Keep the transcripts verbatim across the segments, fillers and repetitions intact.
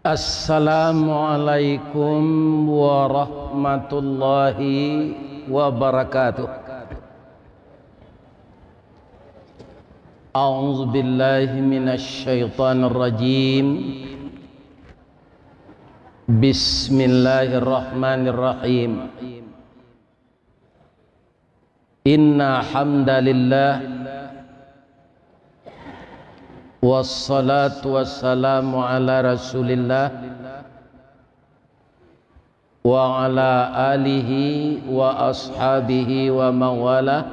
Assalamualaikum warahmatullahi wabarakatuh. A'udzubillahi minasyaitonirrajim. Bismillahirrahmanirrahim. Inna hamdalillah, wassalatu wassalamu ala Rasulillah, wa ala alihi wa ashabihi wa mawala,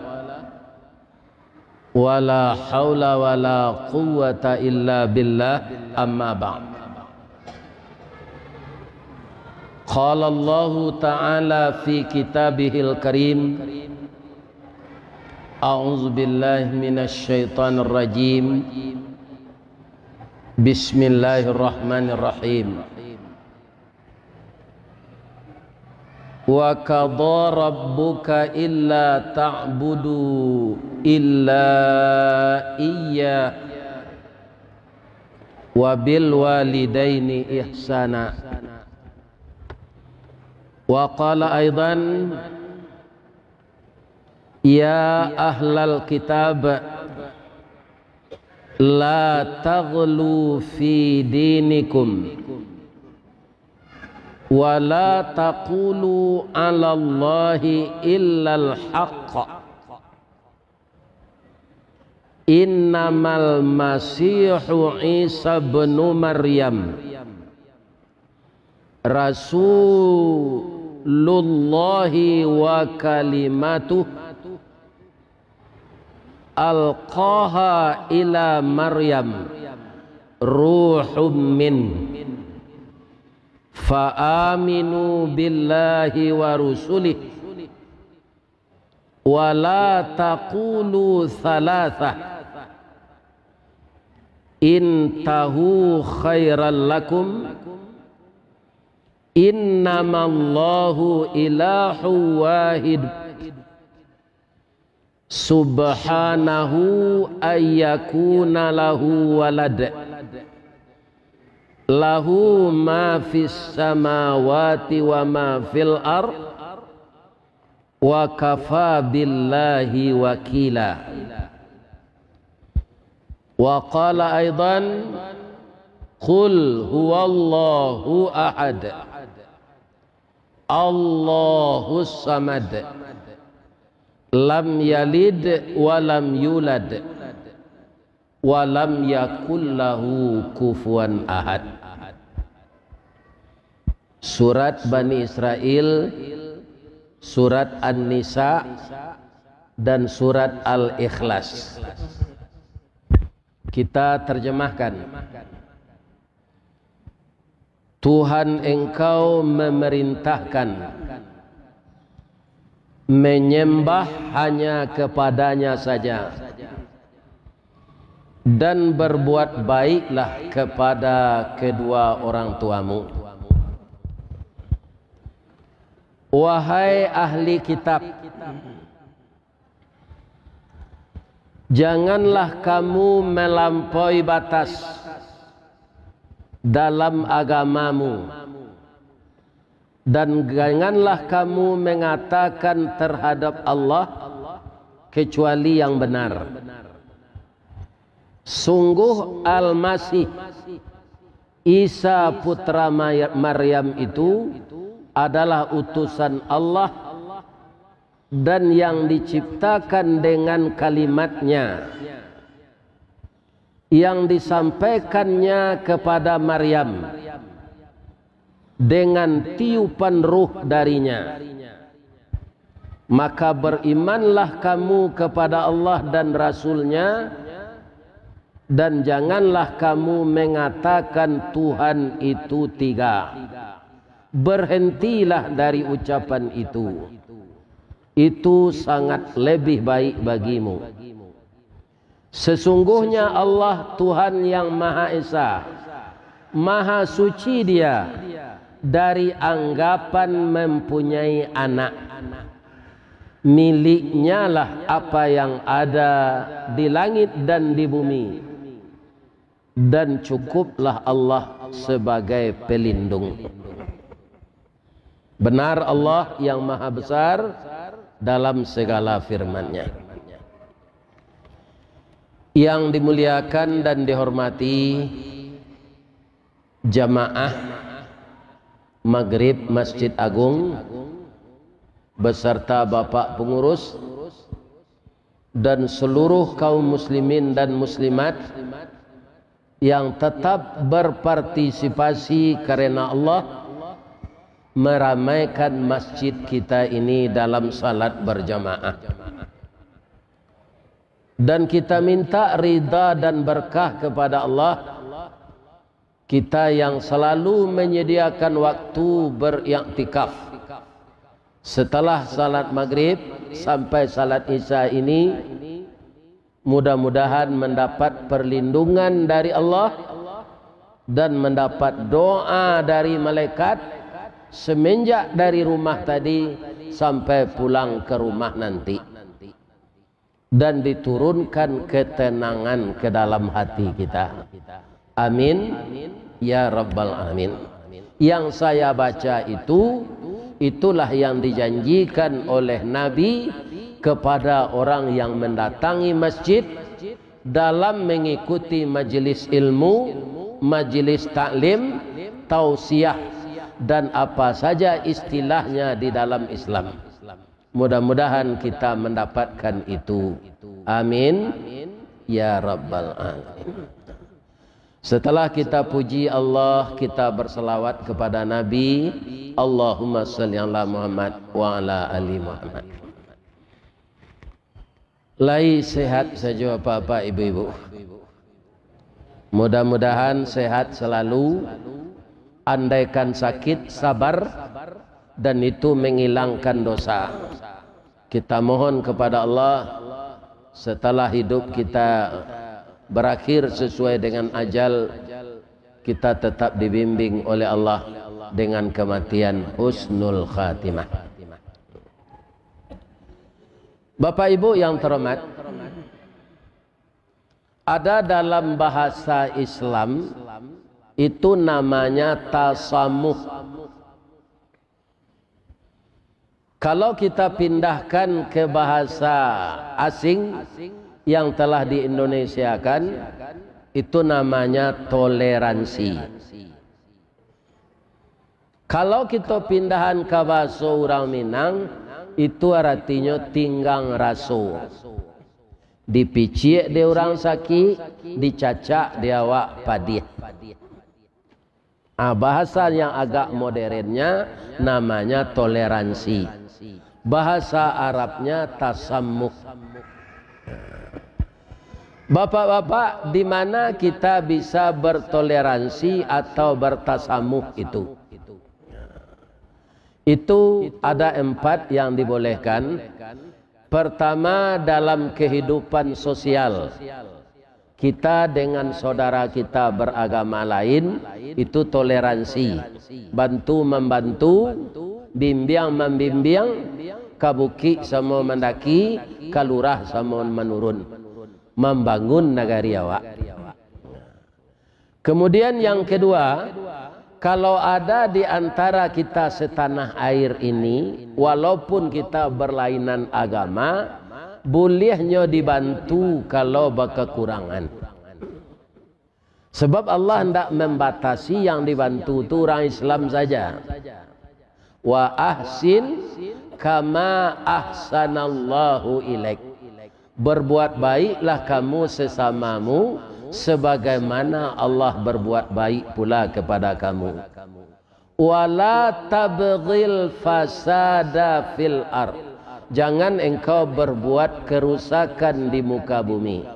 wala haula wala quwwata illa billah, amma ba'd. Qala Allahu ta'ala fi kitabihil karim, a'udzubillahi minasyaitonirrajim. Bismillahirrahmanirrahim. Wa qadha rabbuka alla ta'budu illa iyyah, wa bil walidaini ihsana. Wa qala aidan, ya ahlal kitab, la taghlu fi dinikum, wa la taqulu 'alallahi illal haqq. Innamal Masihu Isa ibnu Maryam, Rasulullahi wa kalimatuh, alqaha ila Maryam, ruhum min. Fa aminu billahi wa rusulih, wa la taqulu tsalatsa, intahu khairan lakum, innamallahu ilahu wahid, subhanahu ayyakuna lahu walad, lahu ma fis samawati wa ma fil ard, wa kafa billahi wakila. Wa qala aidan, qul huwallahu ahad, Allahus samad, lam yalid wa lam yulad, wa lam yakul lahu kufuwan ahad. Surat Bani Israil, surat An-Nisa, dan surat Al-Ikhlas. Kita terjemahkan. Tuhan engkau memerintahkan menyembah hanya kepada-Nya saja, dan berbuat baiklah kepada kedua orang tuamu. Wahai ahli kitab, janganlah kamu melampaui batas dalam agamamu, dan janganlah kamu mengatakan terhadap Allah kecuali yang benar. Sungguh Al-Masih, Isa putra May-, Maryam itu, adalah utusan Allah dan yang diciptakan dengan kalimat-Nya, yang disampaikan-Nya kepada Maryam dengan tiupan ruh dari-Nya. Maka berimanlah kamu kepada Allah dan Rasul-Nya, dan janganlah kamu mengatakan Tuhan itu tiga. Berhentilah dari ucapan itu. Itu sangat lebih baik bagimu. Sesungguhnya Allah Tuhan yang Maha Esa, Maha Suci Dia dari anggapan mempunyai anak. Milik-Nyalah apa yang ada di langit dan di bumi. Dan cukuplah Allah sebagai pelindung. Benar Allah yang Maha Besar dalam segala firman-Nya. Yang dimuliakan dan dihormati jamaah Magrib Masjid Agung beserta Bapak Pengurus dan seluruh kaum muslimin dan muslimat yang tetap berpartisipasi karena Allah meramaikan masjid kita ini dalam salat berjamaah. Dan kita minta ridha dan berkah kepada Allah, kita yang selalu menyediakan waktu beriktikaf setelah salat Magrib sampai salat Isya ini, mudah-mudahan mendapat perlindungan dari Allah dan mendapat doa dari malaikat semenjak dari rumah tadi sampai pulang ke rumah nanti, dan diturunkan ketenangan ke dalam hati kita. Amin, ya rabbal alamin. Yang saya baca itu, itulah yang dijanjikan oleh Nabi kepada orang yang mendatangi masjid dalam mengikuti majelis ilmu, majelis taklim, tausiah, dan apa saja istilahnya di dalam Islam. Mudah-mudahan kita mendapatkan itu. Amin, ya rabbal alamin. Setelah kita puji Allah, kita berselawat kepada Nabi, Allahumma shalli ala Muhammad wa ala ali Muhammad. Lai sehat sajo, Bapak, Ibu-ibu? Mudah-mudahan sehat selalu. Andaikan sakit, sabar, dan itu menghilangkan dosa. Kita mohon kepada Allah, setelah hidup kita berakhir sesuai dengan ajal, kita tetap dibimbing oleh Allah dengan kematian husnul khatimah. Bapak Ibu yang terhormat, ada dalam bahasa Islam itu namanya tasamuh. Kalau kita pindahkan ke bahasa asing yang telah di-Indonesiakan, itu namanya toleransi. Kalau kito pindahan ka bahaso urang Minang, itu aratinyo tinggang raso. Dipiciak di urang sakik, dicacak di awak padiah. Ah, bahasa yang agak modernnya namanya toleransi. Bahasa Arabnya tasamuh. Bapak-bapak, di mana kita bisa bertoleransi atau bertasamuh itu? Itu ada empat yang dibolehkan. Pertama, dalam kehidupan sosial. Kita dengan saudara kita beragama lain, itu toleransi. Bantu-mambantu, bimbang-mambimbiang, ka bukik samo mandaki, ka lurah samo manurun. Mambangun nagari awak. Kemudian yang kedua, kalau ada di antara kita setanah air ini, walaupun kita berlainan agama, buliahnyo dibantu kalau bakakurangan. Sebab Allah ndak membatasi yang dibantu tu urang Islam saja. "Wa ahsin kama ahsanallahu ilaik." Berbuat baiklah kamu sesamamu, sebagaimana Allah berbuat baik pula kepada kamu. "Wa la tabghil fasada fil ard." Jangan engkau berbuat kerusakan di muka bumi.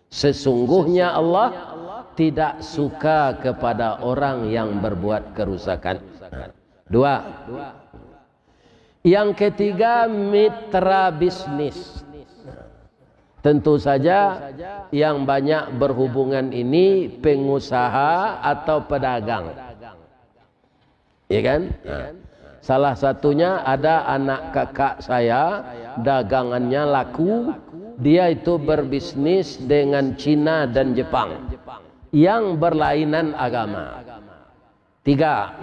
Sesungguhnya Allah tidak suka kepada orang yang berbuat kerusakan. Dua. Yang ketiga, mitra bisnis. Tentu saja, yang banyak berhubungan ini pengusaha atau pedagang. Ya kan? Nah, salah satunya ada anak kakak saya, dagangannya laku, dia itu berbisnis dengan Cina dan Jepang. yang berlainan agama. Tiga.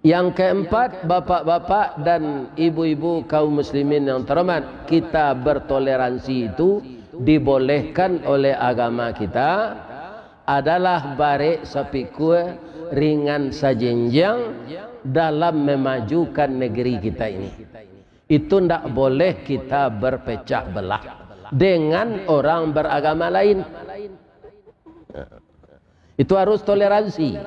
Yang keempat, bapak-bapak dan ibu-ibu kaum muslimin yang terhormat, kita bertoleransi itu dibolehkan oleh agama kita, adalah barek sapikul, ringan sajinjiang dalam memajukan negeri kita ini. Itu ndak boleh kita berpecah belah dengan orang beragama lain. Itu harus toleransi.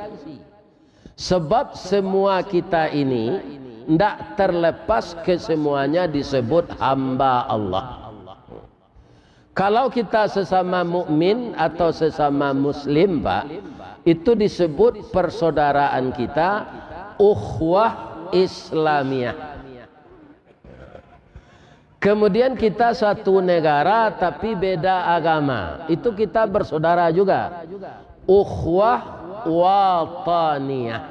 Sebab semua kita ini ndak terlepas kesemuanya disebut hamba Allah. Kalau kita sesama mukmin atau sesama muslim, Pak, itu disebut persaudaraan kita ukhuwah Islamiyah. Kemudian kita satu negara tapi beda agama, itu kita bersaudara juga. Ukhuwah wataniyah.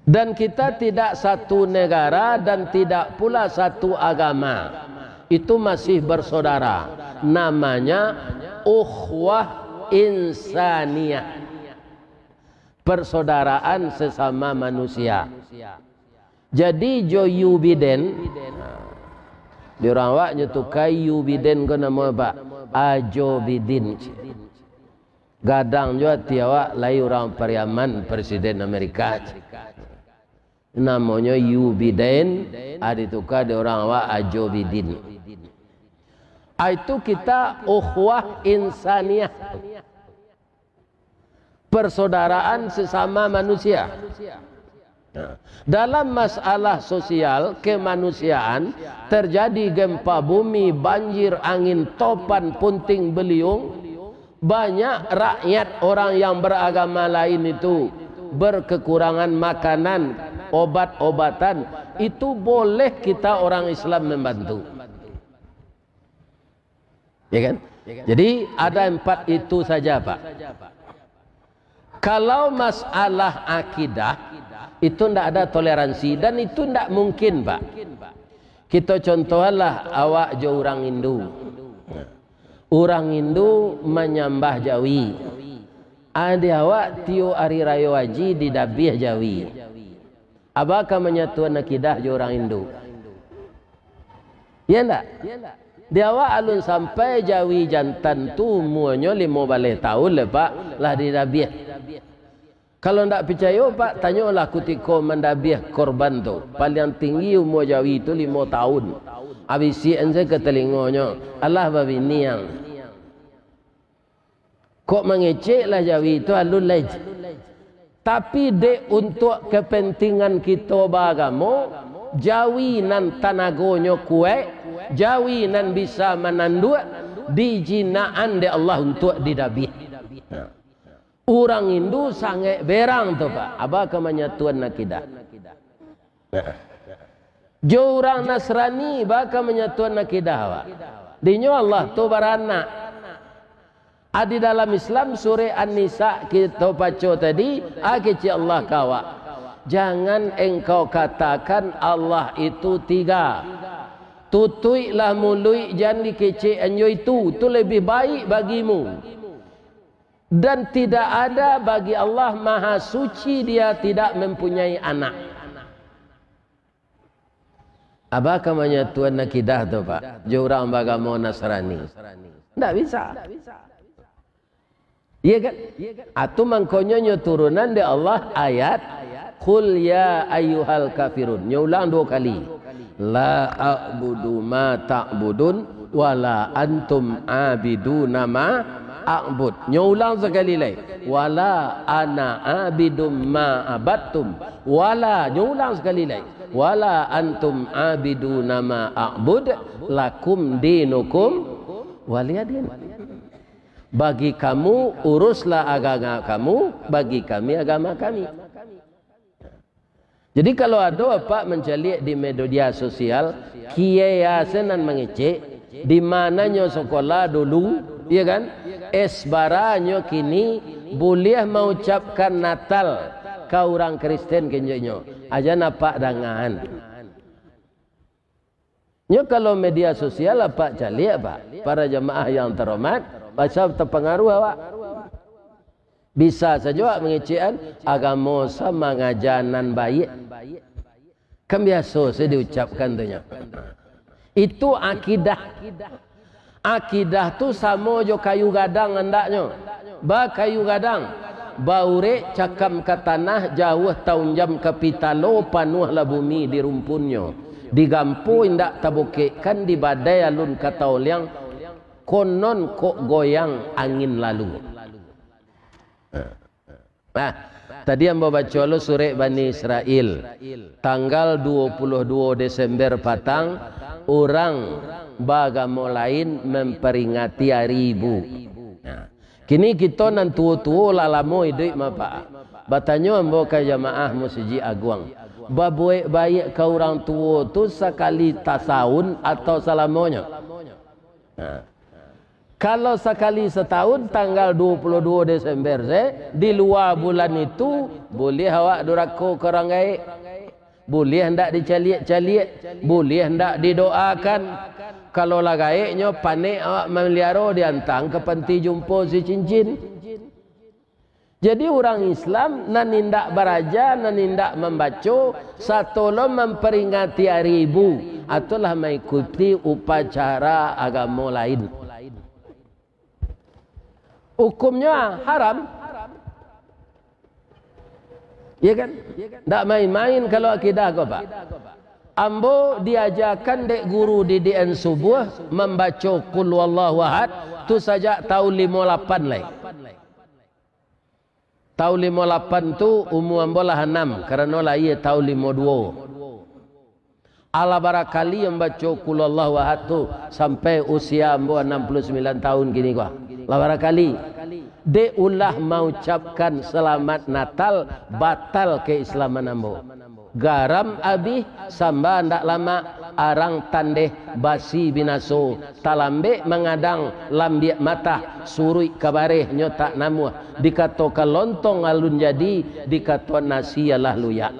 Dan kita tidak satu negara dan tidak pula satu agama. Itu masih bersaudara. Namanya ukhuwah insaniyah. Persaudaraan sesama manusia. Jadi jo Yu Biden, di urang awak nyo tukai Yu Biden ko namo, Pak? Ajo Bidin. Gadang jo ati awak, lai urang Pariaman, Presiden Amerika. Namonyo Yu Biden, ah, dituka di urang awak Ajo Bidin. Ah, itu kita ukhuwah insaniah. Persaudaraan sesama manusia. Nah, dalam masalah sosial kemanusiaan, terjadi gempa bumi, banjir, angin topan, puting beliung, banyak rakyat orang yang beragama lain itu berkekurangan makanan, obat-obatan, itu boleh kita orang Islam membantu. Ya kan? Jadi ada empat itu saja, Pak. Kalau masalah akidah, itu ndak ada toleransi dan itu ndak mungkin, Pak. Kito contohlah awak jo urang Hindu. Urang Hindu manyambah jawi. Adi awak tiok ari rayo haji didabiah jawi. Aba ka manyatuan akidah jo urang Hindu? Iya ndak? Di awak alun sampai jawi jantan tu umuanyo limo baleh taun lai, Pak, lah didabiah. Kalau ndak picayo, Pak, tanyolah kutiko mandabiah korban tu. Paliang tinggi umua jawi tu limo taun. Abisiakan sajo ka talingonyo, "Alah babini ang." Kok mangecek lah jawi tu alun lai. Tapi dek untuak kepentingan kito baagamo, jawi nan tanagonyo kuaik, jawi nan bisa mananduak, dijinakan dek Allah untuak didabiah. Urang Hindu sangaik berang tu, Pak. Aba ka manyatuan akidah. Jo urang Nasrani, baa ka manyatuan akidah awak? Dinyo Allah tu baranak. A, di dalam Islam, surek An-Nisa kito baco tadi, a, kecek Allah ka awak. Jangan engkau katakan Allah itu tiga. Tutuiklah muluik, jan dikecek anjo itu. Itu lebih baik bagimu. Dan tidak ada bagi Allah maha suci, Dia tidak mempunyai anak. Aba ka manyatuan akidah tu, Pak, jo urang bagamo Nasrani? Ndak bisa. Iya kan? Atu mangkonyo nyo turunan dek Allah ayat, "Qul ya ayyuhal kafirun." Nyo ulang duo kali. "La a'budu ma ta'budun, wala antum abiduna ma a'bud." Nyo ulang sakali lai. "Wala ana abidum ma abattum." Wala, nyo ulang sakali lai. "Wala antum abiduna ma a'bud, lakum dinukum waliyadin." Bagi kamu, uruslah agama kamu, bagi kami, agama kami. Jadi, kalau ado apak mancaliak di media sosial, kiai asa nan mangecek, di mananyo sekolah dulu, iya kan? Es baranyo kini buliah maucapkan Natal ka urang Kristen kenjonyo. Aja napak dangan. Nyo, kalau media sosial apak caliak, Pak, para jamaah yang terhormat, Bisa tapangaruah awak. Bisa sajo awak mangecekan, agamo sa mangaja nan baiak. Kan biaso se diucapkan tu nyo. Itu akidah. Akidah tu samo jo kayu gadang andaknyo. Ba kayu gadang, baurek cakam ka tanah, jauah taunjam ka pitalo, panuahlah bumi di rumpunnyo. Digampo indak tabokekkan, di badai alun ka taoliang, konon kok goyang angin lalu. Nah, tadi ambo baco lo surek Bani Israel, tanggal duo puluah duo Desember patang, urang baagamo lain mamperingati Ari Ibu. Nah, kini kito nan tuo-tuo lah lamo iduik, Bapak. Batanyo ambo ka jamaah Musijik Aguang, babuek baiak ka urang tuo tu sakali tasaun atau salamonyo? Nah, kalau sakali satahun, tanggal duo puluah duo Desember se, di lua bulan itu, buliah awak durako ka urang gaek. Buliah ndak dicaliak-caliak, buliah ndak didoakan. Kalau lah gaeknyo, panek awak mamaliaro, diantang ka panti jumpo si cincin. Jadi, urang Islam nan indak baraja, nan indak mambaco, sato lo mamperingati Ari Ibu, atau lah maikuti upacara agamo lain. Hukumnyo haram. Ya kan? Ndak main-main kalau akidah ko, Pak. Ambo diajakan dek guru didikan subuah mambaco Qul Huwallahu Ahad tu sajak taun limo lapan lai. Taun limo lapan tu, umua ambo lah anam, karano lahia taun limo duo. Alah barakali ambo baco Qul Huwallahu Ahad tu, sampai usia ambo anam puluah sambilan taun kini ko. Lah barakali. Dek ulah maucapkan Salamat Natal, batal keislaman ambo. Garam abih, samba ndak lamak, arang tandeh, basi binaso, talambek mangadang, lambiak matah, suruik ka bareh nyo tak namuah, dikato ka lontong alun jadi, dikato nasi alah luyak.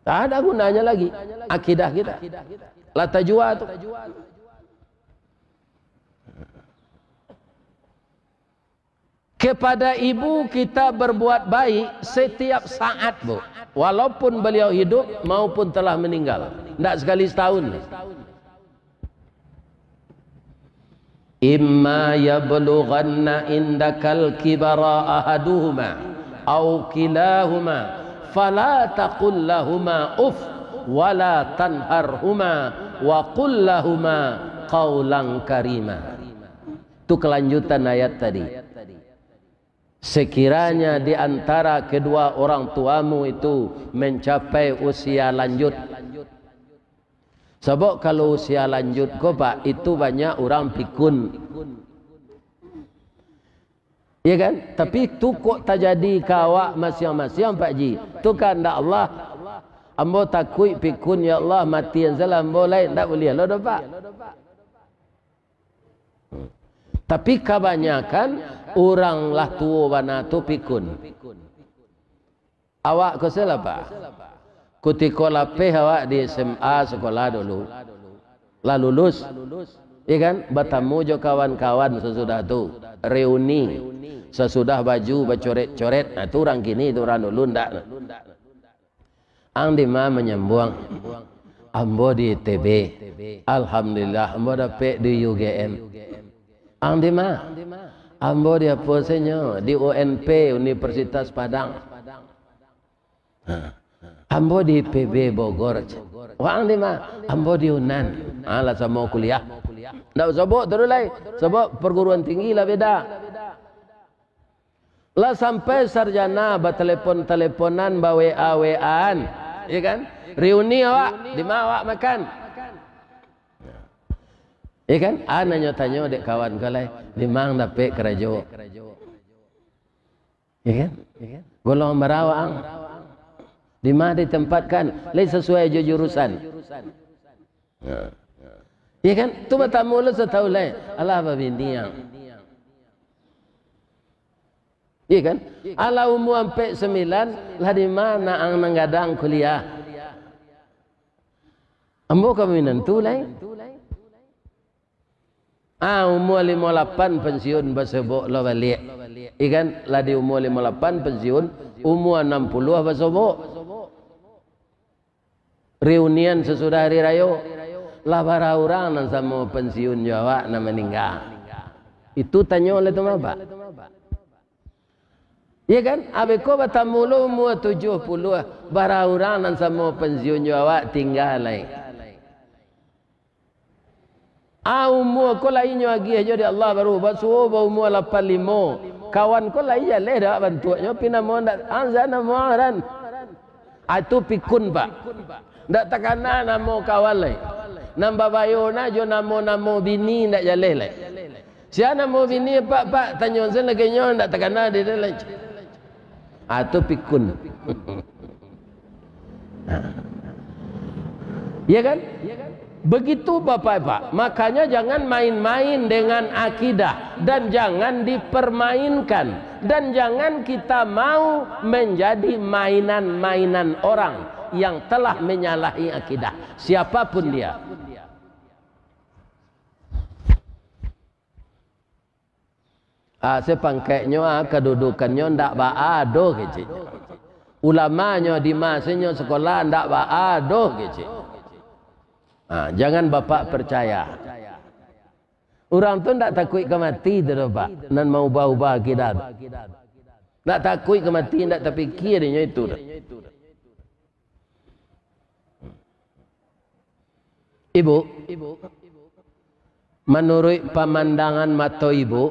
Tak ada gunanya lagi akidah kita. Lah tajua tu. Kepada ibu kita berbuat baik setiap saat, Bu. Walaupun beliau hidup maupun telah meninggal. Ndak sekali setahun. Imma yablughanna indakal kibara ahaduhuma au kilahuma fala taqul lahuma uff wala tanharhuma wa qul lahuma qaulan karima. Tu kelanjutan ayat tadi. Sekiranya di antara kedua orang tuamu itu mencapai usia lanjut. Sabab kalau usia lanjut ko, Pak, itu banyak urang pikun. Iya kan? Tapi tu kok tajadi ka awak masiang-masiang, Pak Ji. Tu kahandak Allah. Ambo takuik pikun, ya Allah, mati an salah ambo lai, ndak buliah lo doh, Pak. Tapi kabanyakan urang lah tuo bana tu pikun. Awak ko se lah, Pak. Kutiko lapeh awak di S M A sekolah dulu, lah lulus, iya kan, batamu jo kawan-kawan sasudah tu, reuni, sasudah baju bacoret-coret, nah, tu urang kini, tu urang dulu ndak. Ang dima manyambuang, ambo di I T B, alhamdulillah, ambo dapek di U G M. Ang dima, ambo di apo se nyo, di U N P, Universitas Padang. Ha. Ambo di I P B Bogor. Waang dima, ambo di Unan. Ha, lah samo kuliah. Ndak usah baok tu lai, sabab perguruan tinggi lah beda. Lah sampai sarjana batelepon-teleponan, ba-W A-W A-an, iya kan? Reuni awak, dima awak makan? Iya kan? Ah, nanyo tanyo dek kawan ko lai, dima ang dapek karajo? Iya kan? Golongan bara ang? Dima ditempatkan? Lai sasuai jo jurusan? Nah. Iya kan? Tu batamu lo satahun lai. Alah babini ang. Iya kan? Alah umua ampek sambilan, lah dima ang nan gadang kuliah? Ambo ka minantu lai. Ah, umua limo lapan pensiun basobok lo baliak. Ikan lah di umua limo lapan pensiun, umua anam puluah basobok. Reunian sasudah hari rayo, lah bara urang nan samo pensiun jo awak nan maningga? Itu tanyo lah tu mah, Pak. Iya kan? Abeko batamu lo umua tujuah puluah, bara urang nan samo pensiun jo awak tingga lai? Ah, umua ko lai nyo agiah jo dek Allah baru, basuo baumua lapan limo. Kawan ko lai jaleh dak bantuaknyo, pi namo ndak, ah, sa namo aran. Ah, itu pikun, Pak. Ndak takana namo kawan lai. Nan babayo na jo namo-namo bini ndak jaleh lai. Sia namo bini, Pak, Pak, tanyo sen lagi nyo ndak takana di dalam. Ah, tu pikun. Ya kan? Begitu, Bapak Ibu. Makanya jangan main-main dengan akidah dan jangan dipermainkan dan jangan kita mau menjadi mainan-mainan orang yang telah menyalahi akidah. Siapapun dia. Ah, sepangkeknyo, ah, kadudukannyo ndak baa doh keceknyo. Ulamanyo di masenyo sekolah ndak baa doh keceknyo. Ah, jangan Bapak percaya. Urang tu ndak takuik ka mati tu doh, Pak, nan maubah-ubah akidah tu. Ndak takuik ka mati, ndak tapikia dinyo itu doh. Ibu, manuruik pamandangan mato Ibu,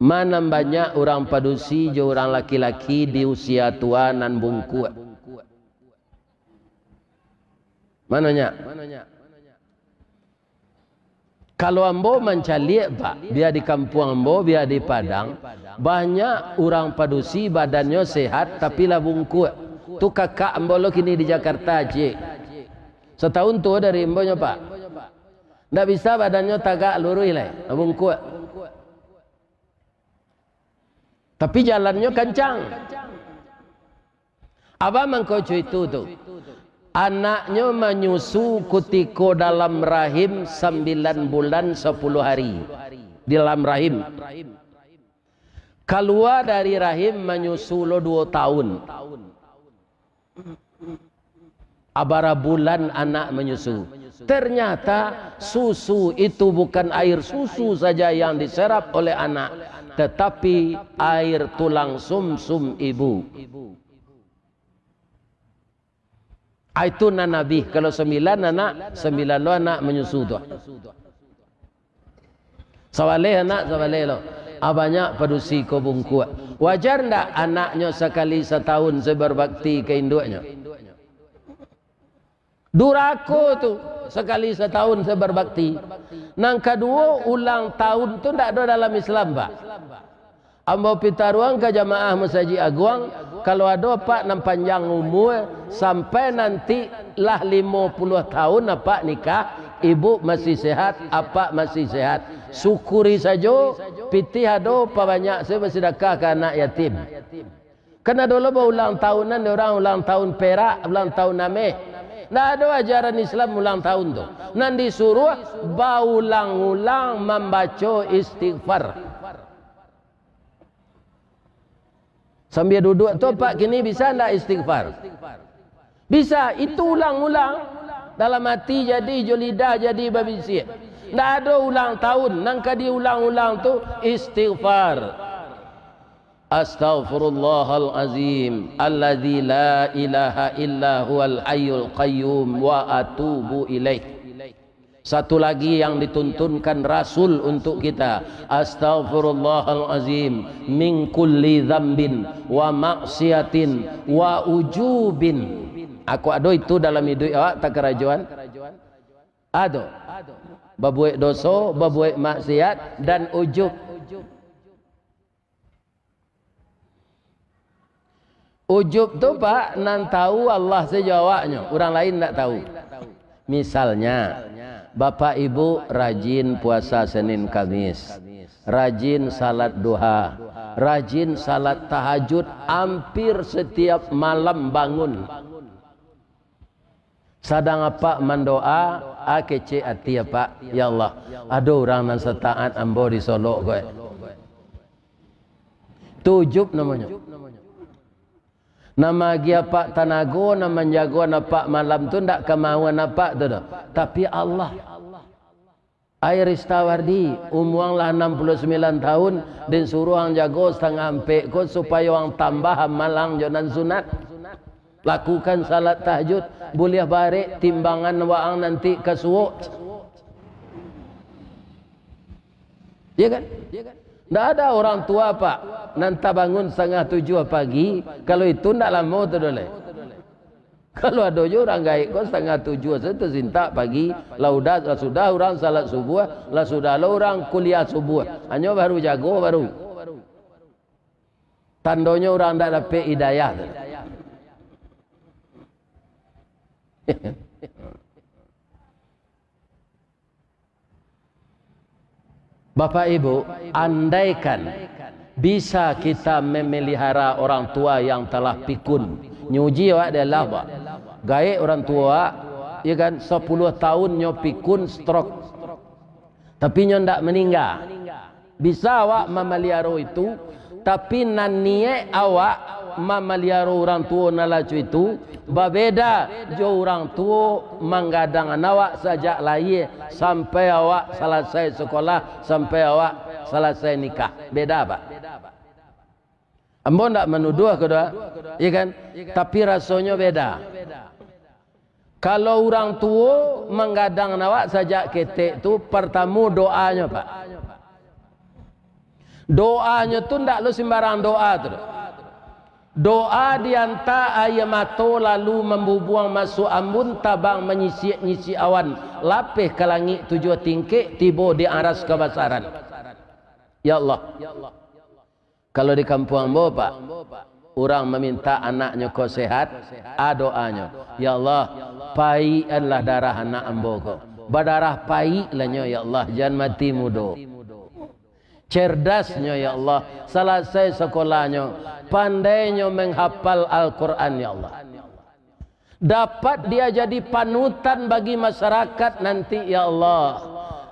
ma nan banyak urang padusi jo urang laki-laki di usia tua nan bungkuak? Ma nan banyak? Kalau ambo mancaliak, Pak, bia di kampuang ambo, bia di Padang, banyak urang padusi badannyo sehat, tapi lah bungkuak. Tu kakak ambo lo kini di Jakarta, ciek. Satahun tuo dari ambo nyo, Pak. Ndak bisa badannyo tagak luruih lai, lah bungkuak. Tapi jalannyo kancang. Abah mangko cuitu tu. Anaknyo manyusu kutiko dalam rahim sambilan bulan sapuluah hari. Di dalam rahim. Kalua dari rahim manyusu lo duo tahun. Abara bulan anak manyusu. Ternyata susu itu bukan air susu saja yang diserap oleh anak, tetapi air tulang sumsum ibu. Ah, itu nan abih. Kalau sambilan anak, sambilan lo anak manyusu tu. Sabaleh anak, sabaleh lo. Ah, banyak padusi ko bungkuak. Wajar ndak anaknyo sakali satahun se berbakti ka induaknyo? Durako tu, sakali satahun se berbakti. Nan kaduo, ulang tahun tu ndak ado dalam Islam, Pak. Ambo pitaruang ka jamaah Masajik Aguang, kalau ado apak nan panjang umua, sampai nanti lah limo puluah tahun apak nikah, ibu masih sehat, apak masih sehat, syukuri sajo, pitih ado, pabanyak sajo basidakah ka anak yatim. Kan ado lo baulang tahunan, dek urang ulang tahun perak, ulang tahun ameh. Ndak ado ajaran Islam ulang tahun tu. Nan disuruah baulang-ulang mambaco istighfar. Sambia duduak tu, Pak, kini bisa ndak istighfar? Bisa, itu ulang-ulang. Dalam ati jadi, jo lidah jadi babisiak. Ndak ado ulang tahun, nan ka diulang-ulang tu istighfar. Astaghfirullahal azim, alladzi la ilaha illa huwal hayyul qayyum, wa atubu ilaih. Satu lagi yang dituntunkan Rasul untuk kita, astaghfirullahal azim, min kulli dzambin, wa maksiatin, wa ujubin. Ako ado itu dalam iduik awak takarajoan? Ado. Babuek doso, babuek maksiat, dan ujub. Ujub tu, Pak, nan tahu Allah sajo awaknyo, urang lain ndak tahu. Misalnya, Bapak Ibu rajin puasa Senin Kamis, rajin salat duha, rajin salat tahajud, hampir setiap malam bangun. Sadang apak mandoa, Ah, kecek ati, Apak. Ya Allah, ado urang nan sataat ambo di Solok ko, eh. Ujub namonyo. Nan maagiah Apak tanago, nan manjagoan Apak malam tu ndak kamauan Apak tu doh, tapi Allah. Ai Ristawardi, umuang lah anam puluah sambilan taun, den suruah ang jago satangah ampek ko, supayo ang tambah amalang jo nan sunat. Lakukan salat tahajud, buliah barek timbangan waang nanti ka suok. Ya kan? Ndak ada orang tua, Pak, nan tabangun satangah tujuah pagi, kalau itu ndak lamo tu doh lai. Kalau ado jo urang gaek ko satangah tujuah sajo tasintak pagi, lah udah, lah sudah urang salat subuah, lah sudah lo urang kuliah subuah. Hanyo baru jago baru. Tandonyo urang ndak dapek hidayah tu. Bapak Ibu, andaikan bisa kita memelihara orang tua yang telah pikun, nyo uji awak dek Allah, Pak. Gaek orang tua, ya kan, sapuluah tahun nyo pikun stroke. Tapi nyo ndak meninggal. Bisa awak mamaliaro itu, tapi nan niaik awak mamaliaro urang tuo nan laco itu, babeda jo urang tuo manggadang awak sajak lahia sampai awak salasai sakolah, sampai awak salasai nikah. Beda, Pak. Ambo ndak manuduah ko doh, iya kan? Tapi rasonyo beda. Kalau urang tuo manggadang awak sajak ketek tu, partamo doanyo, Pak. Doanyo tu ndak lo simbarang doa tu doh. Doa dianta aia mato lalu mambubuang masuak ambun, tabang manyisiak-nyisiak awan, lapeh ka langik tujuah tingkek, tibo di aras kabasaran. Ya Allah. Kalau di kampuang ambo, Pak, urang mamintak anaknyo ko sehat, a doanyo, "Ya Allah, payikanlah darah anak ambo ko. Badarah payiklah nyo, ya Allah, jan mati mudo. Cerdasnyo, ya Allah, salasai sakolahnyo, pandainyo manghapal Al-Quran, ya Allah." Dapat dia jadi panutan bagi masyarakat nanti, ya Allah.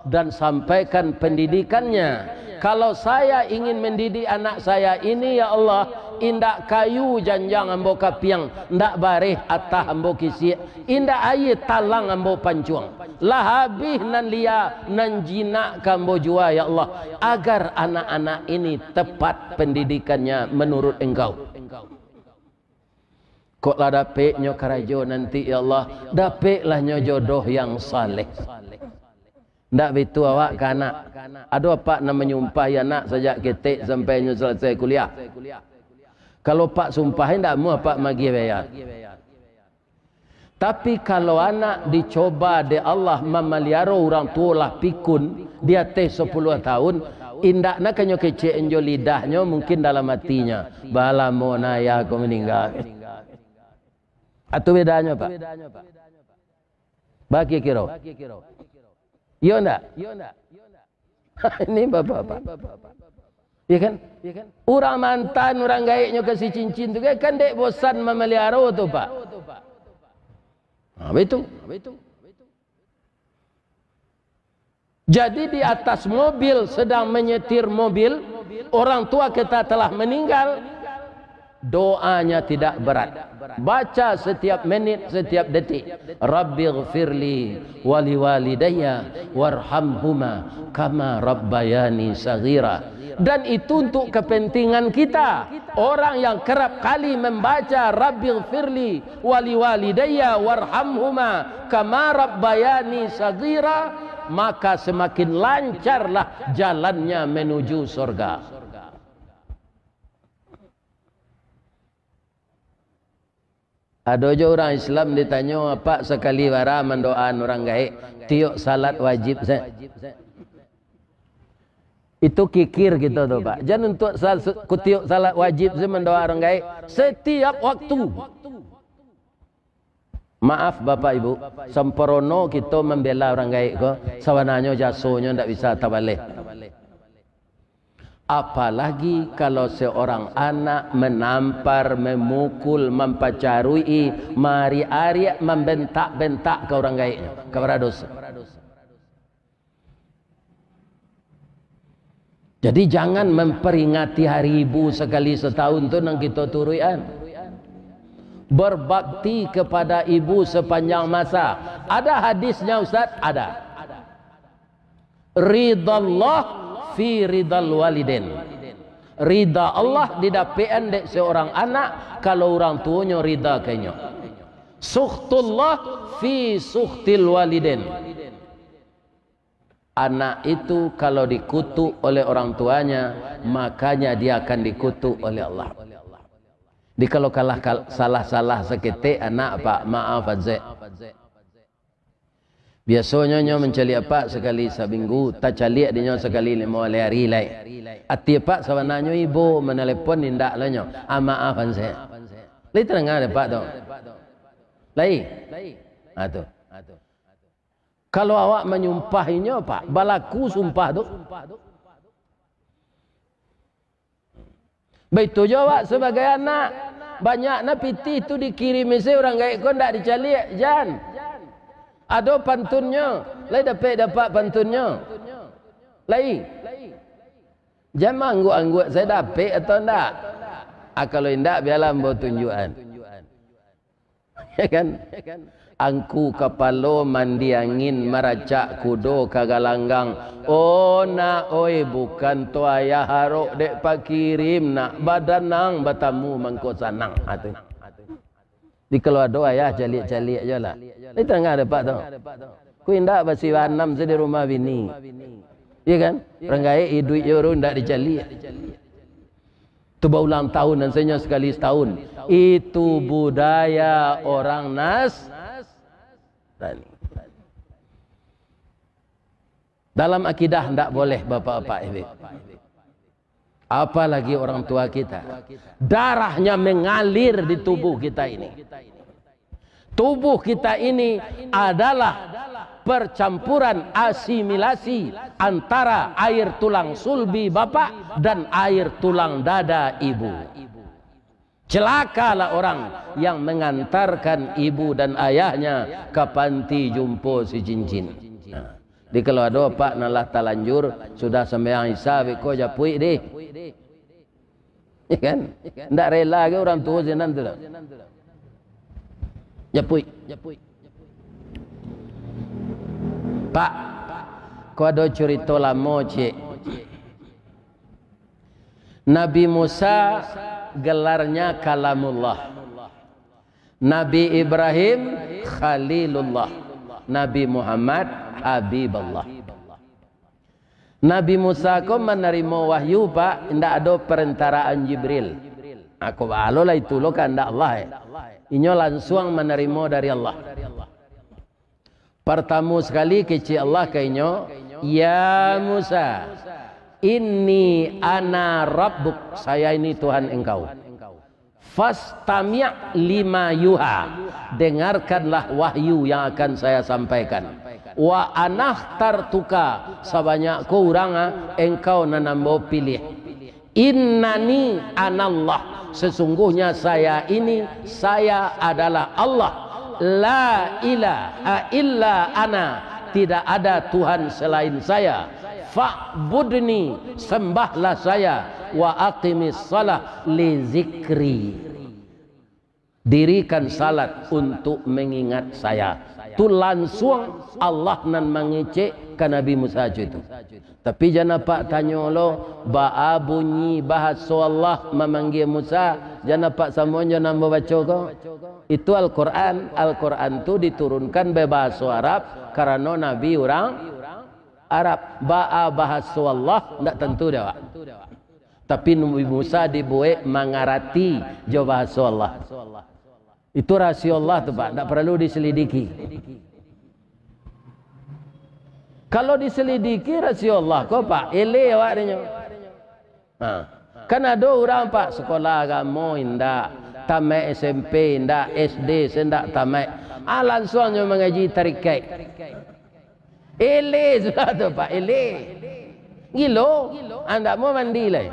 Dan sampaikan pendidikannya. Kalau saya ingin mendidik anak saya ini, ya Allah, indak kayu janjang ambo kapiang, indak bareh atah ambo kisiak, indak aia talang ambo pancuang. Lah abih nan lia, nan jinak ka ambo jua, ya Allah, agar anak-anak ini tepat pendidikannya menurut Engkau. Kok lah dapeknyo karajo nanti, ya Allah, dapeklah nyo jodoh yang saleh. Ndak bitu awak ka anak. Ado apak nan manyumpahi anak sajak ketek sampai nyo salasai kuliah. Kalau apak sumpahi, ndak amuah apak magiah baya. Tapi kalau anak dicoba dek Allah mamaliaro urang tuo lah pikun di ateh sapuluah tahun, indak nak kanyo kecek jo lidahnyo, mungkin dalam atinyo, "Balamo na ayah ko maningga." Atu bedanyo, Pak. Bakiro-kiro. Iyo ndak? Ini bapak-bapak. Ya kan? Urang mantan, urang gaeknyo ka si cincin tu kan, kan dek bosan mamaliaro tu, Pak. Nah, itu. Jadi di atas mobil sedang menyetir mobil, orang tua kita telah meninggal, doanya tidak berat. Baca setiap menit, setiap detik. "Rabbighfirli waliwalidayya warhamhuma kama rabbayani saghira." Dan itu untuk kepentingan kita. Orang yang kerap kali membaca "Rabbighfirli waliwalidayya warhamhuma kama rabbayani saghira", maka semakin lancarlah jalannya menuju sorga. Ado jo urang Islam ditanyo, "Apak sakali bara mandoaan urang gaek, tiok salat wajib se." Itu kikir kito tu, Pak. Jan untuak sal-, kutiok salat wajib se mandoa urang gaek setiap waktu. Maaf, Bapak Ibu, samparono kito mambela urang gaek ko, sabananyo jasonyo ndak bisa tabaleh. Apalagi kalau seorang anak menampar, memukul, mampacaruik-i, maariak-ariak, mambentak-bentak ka urang gaeknyo, ka baradoso. Jadi, jangan memperingati hari ibu sekali setahun tu nan kito turuikan. Berbakti kepada ibu sepanjang masa. Ada hadisnya, Ustaz? Ada. Ridallah fi ridal waliden. Rida Allah didapekan dek seorang anak, kalau orang tuonyo rida ka inyo. Sukhtullah fi sukhtil waliden. Anak itu kalau dikutuk oleh orang tuanya, makanya dia akan dikutuk oleh Allah. Di kalau kalah kal-, salah-salah saketek anak, Pak, maaf, Azek. Biasonyo nyo mancaliak apak sakali saminggu, tacaliak dinyo sakali limo baleh ari lai. Ati apak sabananyo ibo manalepon indak lo nyo, "Ah, maaf, Ansek." Lai tadanga dek apak tu? Lai? Ha, tu. Kalau awak manyumpah inyo, Pak, balaku sumpah tu. Baitu jo awak sabagai anak. Banyak na pitih tu dikirim isi urang gaek ko ndak dicaliak, jan. Ado pantunnyo, lai dapek dek apak pantunnyo? Lai. Jan maangguak-angguak sajo dapek atau ndak. Ah, kalau indak, bialah ambo tunjuakan. Ya kan? Angku kapalo mandi angin, maracak kudo ka galanggang. Oh nak oi, bukan tu ayah arok dek pakirim nak, badanang batamu mangko sanang. Ha, tu. Di kalau ado ayah caliak-caliak jo lah. Di tangah dek apak tu. Ku indak basianam se di rumah bini. Ya kan? Urang gaek iduik jo urang indak dicaliak. Tu baulang tahun, nan sanyo sakali satahun. Itu budaya orang Nasrani. Dalam akidah ndak boleh, bapak-bapak, ibu. Apalagi orang tua kita. Darahnya mengalir di tubuh kita ini. Tubuh kita ini adalah percampuran asimilasi antara air tulang sulbi bapak dan air tulang dada ibu. Celakalah orang yang mengantarkan ibu dan ayahnya ka panti jumpo si cincin. Nah, jadi kalau ado apak nan lah talanjur, sudah sambayang Isya, beko japuik deh. Ya kan? Ndak rela ge urang tuo sinan tu doh. Japuik. Pak, ko ado curito lamo, ciek. Nabi Musa gelarnya Kalamullah. Nabi Ibrahim Khalilullah. Nabi Muhammad Habiballah. Nabi Musa ko manarimo wahyu, Pak, indak ado perentaraan Jibril. Ako baa lo lah, itu lo kahandak Allah, eh. Inyo lansuang manarimo dari Allah. Partamo sakali kecek Allah ka inyo, "Ya Musa, inni ana rabbuk, saya ini Tuhan engkau." "Fastami' lima yuha, dengarkanlah wahyu yang akan saya sampaikan. Wa anakhtartuka, sabanyak ko urang, ah, engkau nan ambo pilih. Innani anallah, sesungguhnya saya ini, saya adalah Allah. La ilaha illa ana, tidak ada Tuhan selain saya. Fa'budni, sembahlah saya. Wa aqimis shalah li zikri." Dirikan salat untuk mengingat saya. Tu lansuang Allah nan mangecek ka Nabi Musa co itu. Tapi jan apak tanyo lo, baa bunyi bahaso Allah mamanggia Musa, jan apak samoan jo nan babaco ko. Itu Al-Quran, Al-Quran tu diturunkan babahaso Arab karano Nabi urang Arab. Baa bahaso Allah, ndak tantu dek awak. Tapi Nabi Musa dibuek mangarati jo bahaso Allah. Itu rahasio Allah tu, Pak, ndak paralu diselidiki. Kalau diselidiki rahasio Allah ko, Pak, eleh awak dinyo. Ha. Kan ado urang, Pak, sekolah agamo indak, tamaik S M P indak, S D se indak tamaik. Ah, lansuang nyo mangaji tarikaik. Eleh sudah tu, Pak, eleh. Gilo, andak mau mandi lai.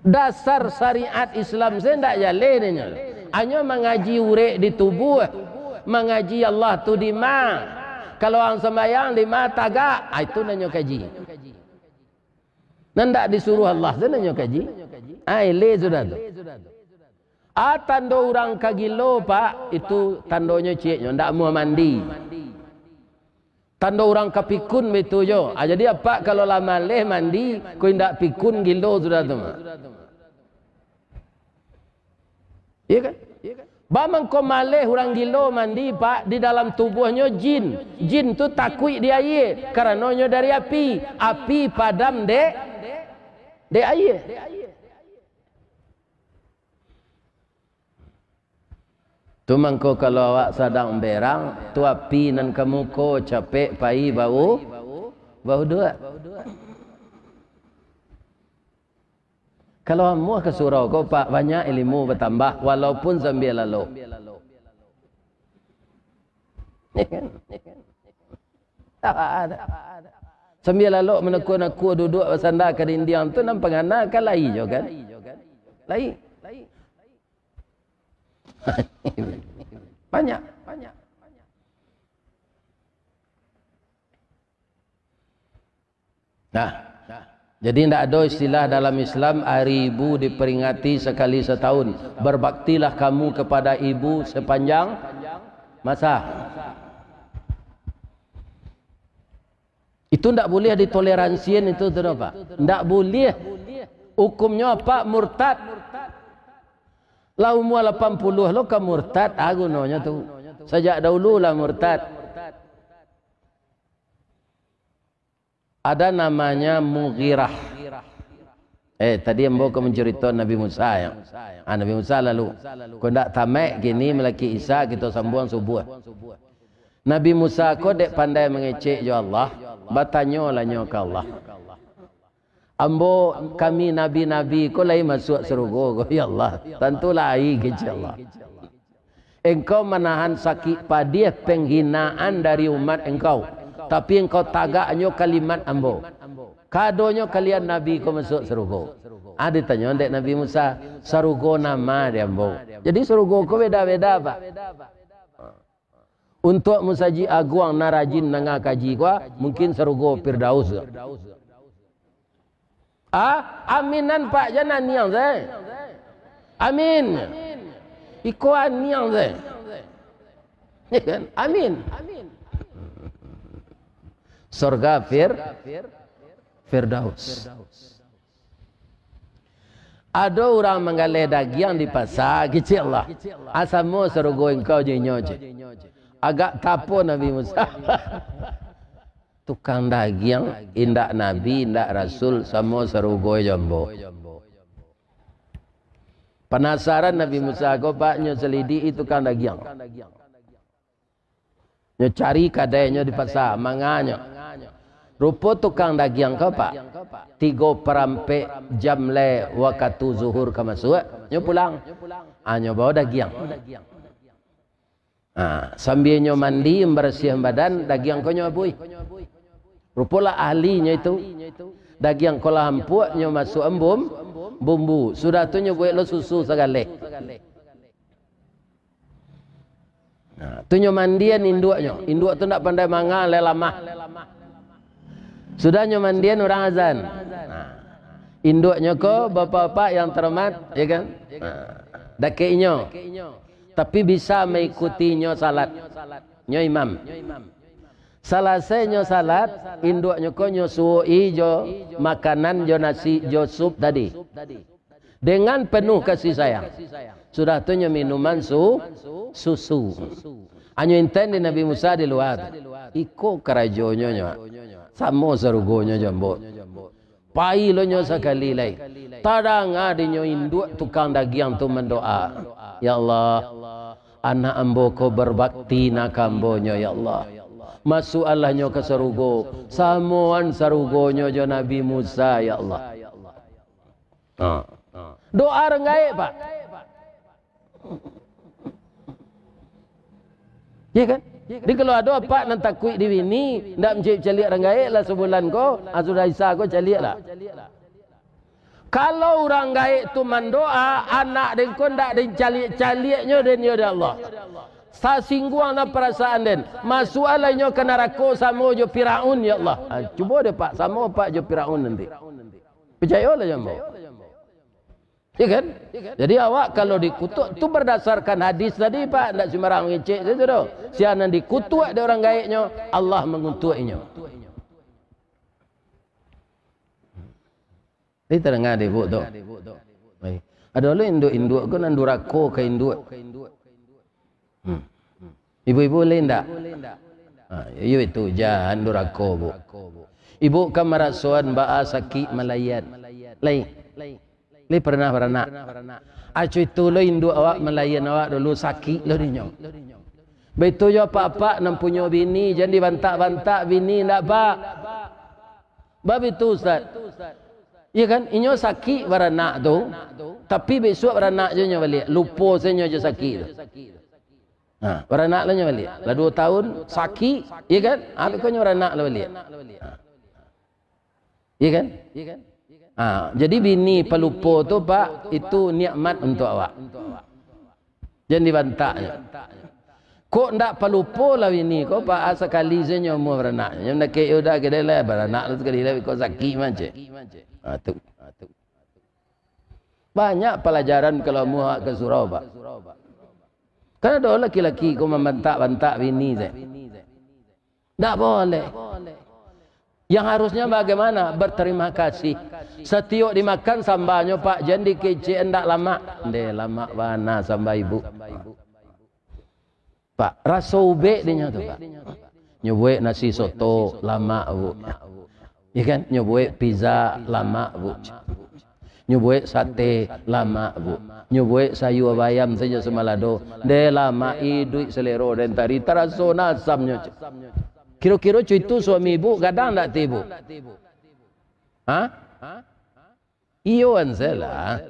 Dasar syariat Islam se ndak jaleh dinyo. Hanyo mangaji urek di tubuh, mangaji Allah tu di ma. Kalau ang sambayang di ma tagak, ah, itu nanyo kaji. Nan ndak disuruah Allah tu nan nyo kaji. Ai, le sudah tu. Ah, tando urang ka gilo, Pak, itu tandonyo cieknyo ndak amuah mandi. Tando urang ka pikun baitu jo. Ah, jadi apak kalau lah maleh mandi, ko indak pikun, gilo sudah tu mah. Iya kan? Ba mangko maleh urang gilo mandi, Pak, di dalam tubuahnyo jin. Jin tu takuik di aia, karano nyo dari api. Api padam dek, dek aia. Tu mangko kalau awak sadang berang, tu api nan ka muko, capek pai bau, bauduak. Kalau amuah ka surau ko, Pak, banyak ilimu batambah, walaupun sambia lalok. Sambia lalok manakua-nakua duduak basanda ka dindiang tu, nan pangana ka lai jo kan? Lai. Banyak. Nah, jadi ndak ado istilah dalam Islam hari ibu diperingati sekali setahun. Berbaktilah kamu kepada ibu sepanjang masa. Itu ndak boleh ditoleransian itu tu, Pak. Ndak boleh. Hukumnyo apa? Murtad. Lah umua lapan puluah lo ka murtad, ah, gunonyo tu. Sajak dahulu lah murtad. Ada namanya Mughirah. Eh, tadi ambo ka mancarito Nabi Musa, ya. Ah, Nabi Musa lalu. Ko ndak tamaik kini malaki Isa, kito sambuang subuah. Nabi Musa ko dek pandai mangecek jo Allah, batanyolah nyo ka Allah. Ambo, kami nabi-nabi ko lai masuak sarugo ko, ya Allah. Tantulah ai, kecek Allah. Engkau manahan sakik padiah penghinaan dari umat Engkau, tapi Engkau tagaknyo kalimat ambo. Kadonyo kalian nabi ko masuak sarugo. Ah, ditanyo dek Nabi Musa, sarugo nama di ambo. Jadi sarugo ko beda-beda, Pak. Untuak musajik aguang nan rajin nanga kaji ko, mungkin sarugo Firdaus. Ah, aminan Pak jan aniang se. Amin. Iko aniang se. Ya kan? Amin. Sorga Fir-, Firdaus. Ado urang manggaleh dagiang di pasa, kecek Allah. Ah, samo sarugo engkau jo inyo, cek. Agak tapo Nabi Musa. Tukang dagiang, indak nabi, indak rasul, samo sarugo jo ambo. Panasaran Nabi Musa ko, Pak, nyo salidiki tukang dagiang. Nyo cari kadainyo di pasa, manganyo. Rupo tukang dagiang ko, Pak, tigo parampek jam lai wakatu zuhur ka masuak, nyo pulang. Ah, nyo bao dagiang. Ah, sambia nyo mandi, mambarasiahan badan, dagiang ko nyo abuih. Rupo lah ahlinyo itu. Dagiang ko lah ampuak, nyo masuakan bum-, bumbu. Sudah tu nyo buek lo susu sagaleh. Nah, tu nyo mandian induaknyo. Induak tu ndak pandai mangan, lai lamah. Sudah nyo mandian, urang azan. Nah, induaknyo ko, bapak-bapak yang terhormat, ya kan? Nah, dakek inyo. Tapi bisa maikuti inyo salat. Nyo imam. Salasai nyo salat, induaknyo ko nyo suok-i jo makanan, jo nasi, jo sup tadi. Dengan penuh kasih sayang. Sudah tu nyo minuman su-, susu. Anyo intan di Nabi Musa di lua tu. Iko karajonyo nyo. Samo sarugonyo jo ambo. Pai lo nyo sakali lai. Tadanga dinyo induak tukang dagiang tu mandoa, "Ya Allah, anak ambo ko berbakti na ka ambo nyo, ya Allah. Masuaklah nyo ka sarugo, samoan sarugonyo jo Nabi Musa, ya Allah." Ha. Doa urang gaek, Pak. Ya kan? Jadi kalau ado apak nan takuik di bini, ndak mancaliak urang gaek lah sabulan ko, ah, sudah Isa ko caliak lah. Kalau urang gaek tu mandoa, anak den ko ndak den caliak-caliaknyo den, ya Allah. Sasingguang nan parasaan den, masuaklah inyo ka narako samo jo Firaun, ya Allah. Ha, cubo deh, Pak, samo, Pak, jo Firaun nanti. Picayolah jo ambo. Ya kan? Jadi awak kalau dikutuk tu berdasarkan hadis tadi, Pak, ndak sembarang ngecek sajo doh. Sia nan dikutuk dek urang gaeknyo, Allah mangutuk inyo. Jadi tadanga dek ibuk tu. Baik. Ado lo induak-induak ko nan durako ka induak. Hmm. Ibu-ibu lai ndak? Ha, iyo itu, jan durako, Bu. Ibu ka marasoan baa sakik malaian. Lai. Lai pernah baranak? Aco itu lo induak awak malaian awak dulu, sakik lo dinyo. Baitu jo apak-apak nan punyo bini, jan dibantak-bantak bini, ndak, Pak. Bab itu, Ustaz. Iya kan? Inyo sakik baranak tu, tapi bisuak baranak jo nyo baliak. Lupo sajo nyo jo sakik tu. Ha, baranak lah nyo baliak. Lah duo tahun, sakik, iya kan? Ha, beko nyo baranak lah baliak. Ha. Iya kan? Ha, jadi bini palupo tu, Pak, itu nikmat untuak awak. Jan dibantaknyo. Kok ndak palupo lah bini ko, Pak, sakali sajo umua baranak. Nyo mandakek yo udah kini lah, baranak lah sakali lah, beko sakik macam. Ha, tu. Banyak palajaran kalau amuah ka surau, Pak. Kan ado laki-laki ko mambantak-bantak bini se. Ndak boleh. Yang harusnya bagaimana? Berterima kasih. Satiok dimakan sambanyo, Pak, jan dikecek ndak lamak. Ndeh, lamak bana samba ibu. Pak, raso ubek dinyo tu, Pak. Nyo buek nasi soto, lamak, Bu. Iya kan? Nyo buek pizza, lamak, Bu. Nyo buek sate, lamak, Bu. Nyo buek sayua bayam sajo samalado. Ndeh, lamak, iduik salero den tadi, taraso nasamnyo. Kiro-kiro co itu suami ibu, gadang ndak ati ibu? Ha? Iyo, ansai lah.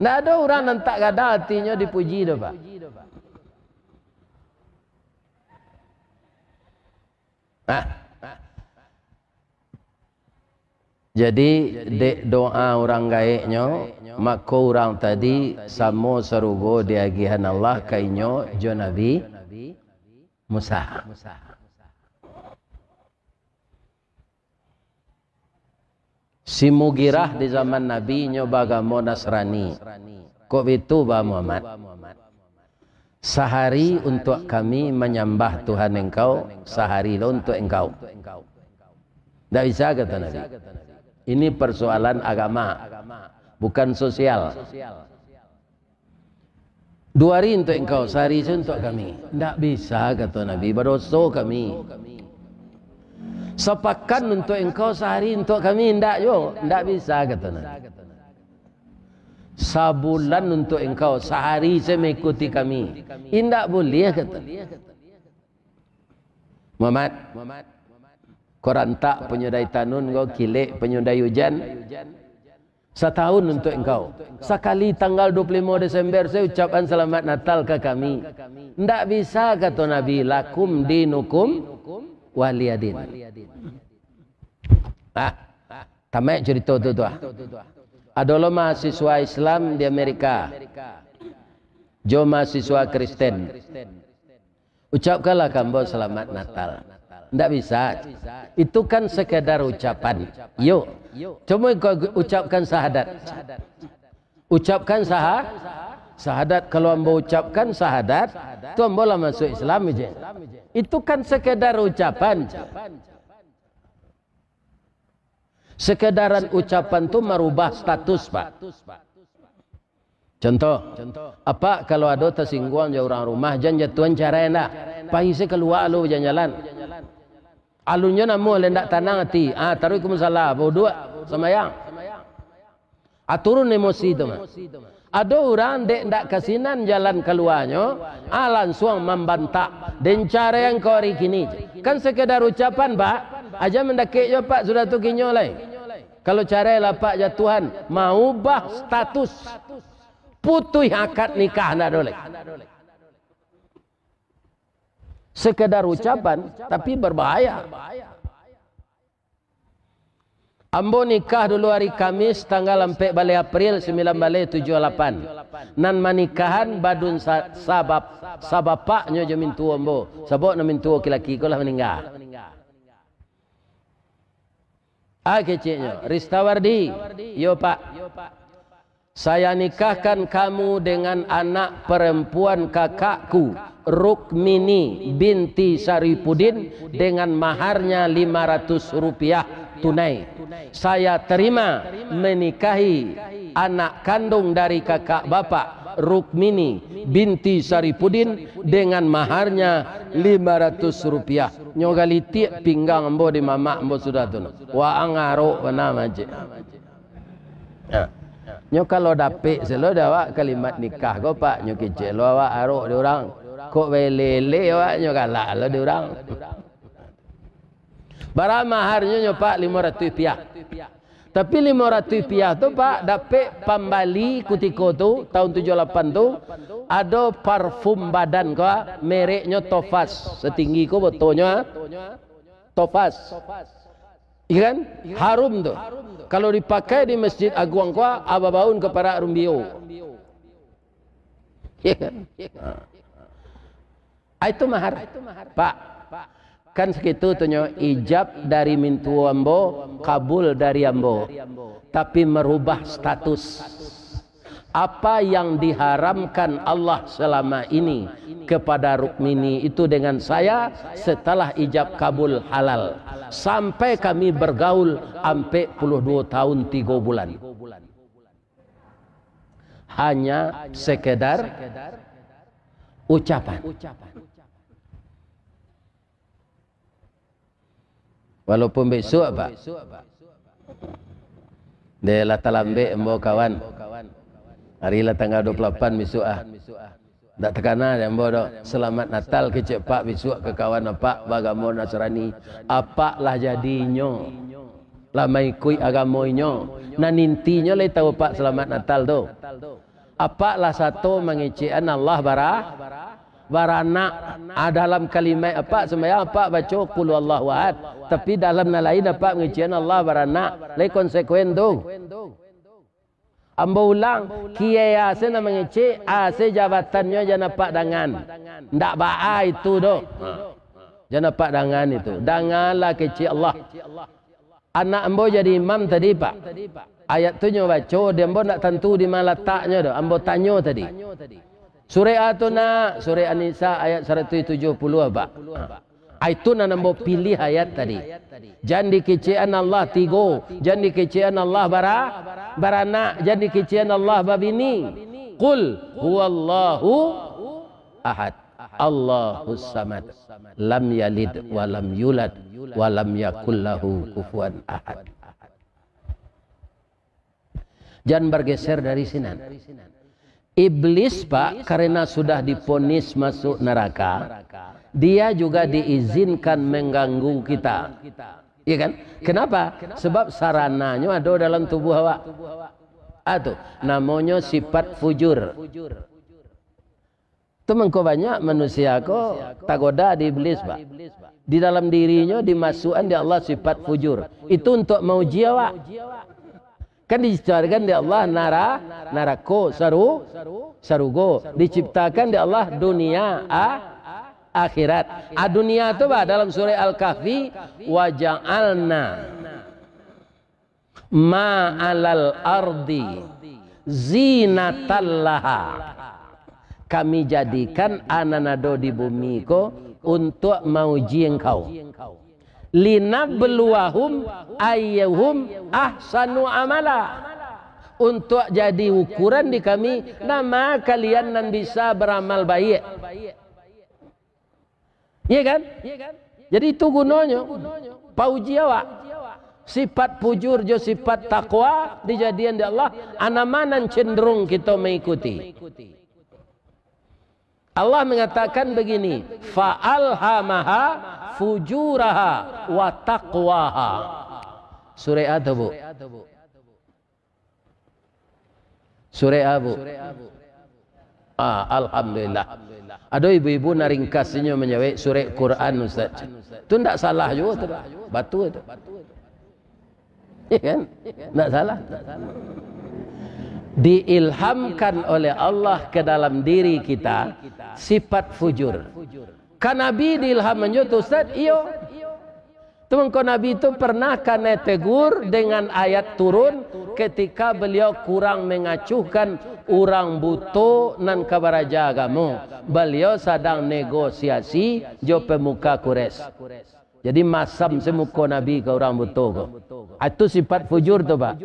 Ndak ado urang nan tak gadang atinyo dipuji doh, Pak. Nah. Jadi, dek doa urang gaeknyo, mako urang tadi samo sarugo diagiahan Allah ka inyo jo Nabi Musa. Si Mugirah di zaman Nabi nyo baagamo Nasrani. Kok bitu, Bah Muhammad? Sahari untuak kami manyambah Tuhan engkau, sahari lo untuak engkau. Ndak bisa, kato Nabi. Ini persoalan agama, bukan sosial. Duo ari untuak engkau, sahari se untuak kami. Ndak bisa, kato Nabi, badoso kami. Sapakan untuak engkau, sahari untuak kami, ndak juo. Ndak bisa, kato Nabi. Sabulan untuak engkau, sahari se maikuti kami. Indak buliah, kato. Muhammad, ko rantak panyudai tanun ko, kilek panyudai ujan. Satahun untuak engkau. Sakali tanggal duo puluah limo Desember, se ucapkan Salamat Natal ka kami. Ndak bisa, kato Nabi, "Lakum dinukum waliyadin." Ah, tamaik carito tu, tu ah. Ado lo mahasiswa Islam di Amerika, jo mahasiswa Kristen. Ucapkanlah ka ambo Salamat Natal. Ndak bisa. Itu kan sekedar ucapan. Iyo. Cubo engkau ucapkan sahadat. Ucapkan saha-, sahadat. Kalau ambo ucapkan sahadat, tu ambo lah masuk Islam je. Itu kan sekedar ucapan. Sekedaran ucapan tu marubah status, Pak. Contoh, apak kalau ado tasingguang jo urang rumah, jan jatuahan carai ndak. Pai se kalua lu bajalan-jalan. Alunnyo namuah lai ndak tanang ati. Ah, taruih ka musala, bauduak, sambayang. Ah, turun emosi tu mah. Ado urang dek ndak kasinan jalan kaluanyo, ah, lansuang mambantak. "Den carai engkau ari kini." Kan sekedar ucapan, Pak. Aja mandakek jo Pak sudah tu kinyo lai. Kalau carai lah Pak jatuahan, maubah status. Putuih akad nikah ndak ado lai. Sekedar ucapan, tapi berbahaya. Ambo nikah dulu ari Kamis tanggal ampek baleh April sambilan baleh tujuah lapan. Nan manikahan badun sa-, sabab-, sabapaknyo jo mintuo ambo. Sabab nan mintuo laki-laki ko lah maningga. Ah, keceknyo, Ristawardi. Yo, Pak. Saya nikahkan kamu dengan anak perempuan kakakku, Rukmini binti Saripudin, dengan maharnya lima ratus rupiah tunai. Saya terima menikahi anak kandung dari kakak bapak, Rukmini binti Saripudin, dengan maharnya lima ratus rupiah. Nyo galitik pinggang ambo di mamak ambo sudah tu. Waang arok bana, mancik. Ha. Nyo kalau dapek selo dek awak kalimat nikah ko, Pak, nyo kecek lo awak arok di urang. Kok bae lele awak nyo galak lo di urang. Bara maharnyo nyo, Pak, limo ratuih piah. Tapi limo ratuih piah tu, Pak, dapek pambali kutiko tu, tahun tujuah lapan tu, ado parfum badan ko, mereknyo Tofas, satinggi ko botonyo, ah. Tofas. Iya kan? Harum tu. Kalau dipakai di Masjid Aguang ko, ah, babaun ka parak rumbio. Iya kan? Ha. Ah, itu mahar. Pak, kan sakitu tu nyo, ijab dari mintuo ambo, kabul dari ambo. Tapi merubah status. Apa yang diharamkan Allah selama ini kepada Rukmini itu dengan saya, setelah ijab kabul halal. Sampai kami bergaul ampek puluah duo tahun tigo bulan. Hanya sekedar ucapan. Walaupun bisuak, Pak. Deh, lah talambek ambo, kawan. Hari lah tanggal dua puluh lapan bisuak, ah. Ndak takana dek ambo doh. Selamat Natal kecek Pak bisuak ka kawan apak bagamo Nasrani. Apak lah jadi inyo. Lah maikuik agamo inyo. Nan intinyo lai tahu Apak selamat Natal tu. Apak lah sato mangecekan Allah bara-, baranak. Ah, dalam kalimat apak sumbayang, apak baco Qul huwallahu ahad. Tapi dalam nan lain apak mangecekan Allah baranak. Lai konsekuen tu. Ambo ulang, kiai ase nan mangecek, ase jabatannyo jan apak dangan. Ndak baa itu doh. Ha. Jan apak dangan itu. Danganlah kecek Allah. Anak ambo jadi imam tadi, Pak. Ayat tu nyo baco, di ambo ndak tantu di ma lataknyo doh. Ambo tanyo tadi. Surek a tu, Nak? Surek An-Nisa ayat saratuih tujuah puluah, Pak. Ah, itu nan ambo pilih ayat tadi. Jan dikecekan Allah tigo, jan dikecekan Allah bara-, baranak, jan dikecekan Allah babini. Qul huwallahu ahad. Allahus samad. Lam yalid wa lam yulad wa lam yakul lahu kufuwan ahad. Jan bergeser dari sinan. Iblis, Pak, karena sudah diponis masuk neraka, dia juga diizinkan mengganggu kita. Iya kan? Kenapa? Sebab sarananyo ado dalam tubuh awak. Ah, tu, namonyo sifat fujur. Tu mangko banyak manusia ko tagoda di iblis, Pak. Di dalam dirinyo dimasuakan dek Allah sifat fujur. Itu untuak mauji awak. Kan diciptakan dek Allah nara-, narako, saru-, sarugo. Diciptakan dek Allah dunia, a-, akhirat. A, dunia tu, Pak, dalam surah Al-Kahfi, "Wa ja'alna ma alal ardi zinatan laha." Kami jadikan a nan ado di bumi ko untuak mauji engkau. "Linabluwahum ayyuhum ahsanu amala." Untuak jadi ukuran di kami, nama kalian nan bisa baramal baiak. Iya kan? Jadi itu gunonyo, pauji awak. Sifat fujur jo sifat takwa dijadian dek Allah, a nama nan cenderung kito mengikuti. Allah mengatakan begini, "Fa alhamaha fujuraha wa taqwaha." Surek a tu, Bu? Surek a, Bu? Ah, alhamdulillah. Ado ibu-ibu nan ringkas inyo manjawek, "Surek Quran, Ustaz." Tu ndak salah juo tu, Pak. Batua tu. Iya kan? Ndak salah. Diilhamkan oleh Allah ke dalam diri kita sifat fujur. Ka Nabi diilhaman juo tu, Ustaz? Iyo. Tu mangko Nabi tu pernah kanai tegur dengan ayat turun ketika beliau kurang mangacuhkan urang buto nan ka baraja agamo. Baliau sadang negosiasi jo pamuka Quraisy. Jadi, masam se muko Nabi ka urang buto ko. Ah, itu sifat fujur tu, Pak.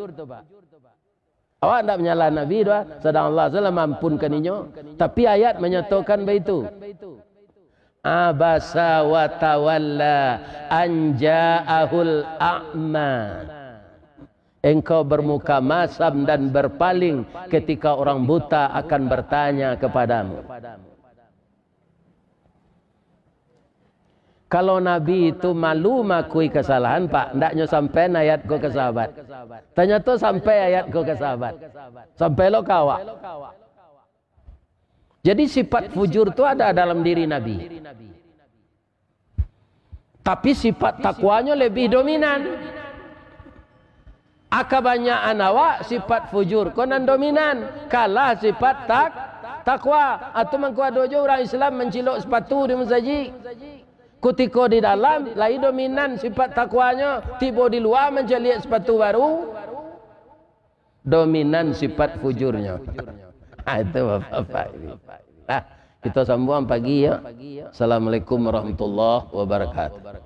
Awak ndak manyalah Nabi doh, sadang Allah Taala maampunkan inyo. Tapi ayat manyatokan baitu. Abasa wa tawalla an ja'ahul a'ma. Engkau bermuka masam dan berpaling ketika orang buta akan bertanya kepadamu. Kalau Nabi itu malu maakui kasalahan, Pak, ndaknyo sampai ayat ko ka sahabat. Tanyato sampai ayat ko ka sahabat. Sampai lo ka awak. Jadi, sifat fujur tu ada dalam diri Nabi. Tapi, sifat takwanyo lebih dominan. A, kabanyakan awak sifat fujur ko nan dominan, kalah sifat tak-, takwa. Atau mangko ado jo urang Islam mancilok sapatu di musajik. Kutiko di dalam, lai dominan sifat takwanyo, tibo di lua mancaliak sapatu baru, dominan sifat fujurnyo. Ah, itu Bapak-bapak ini. Nah, kita sambung pagi, ya. Assalamualaikum warahmatullahi wabarakatuh.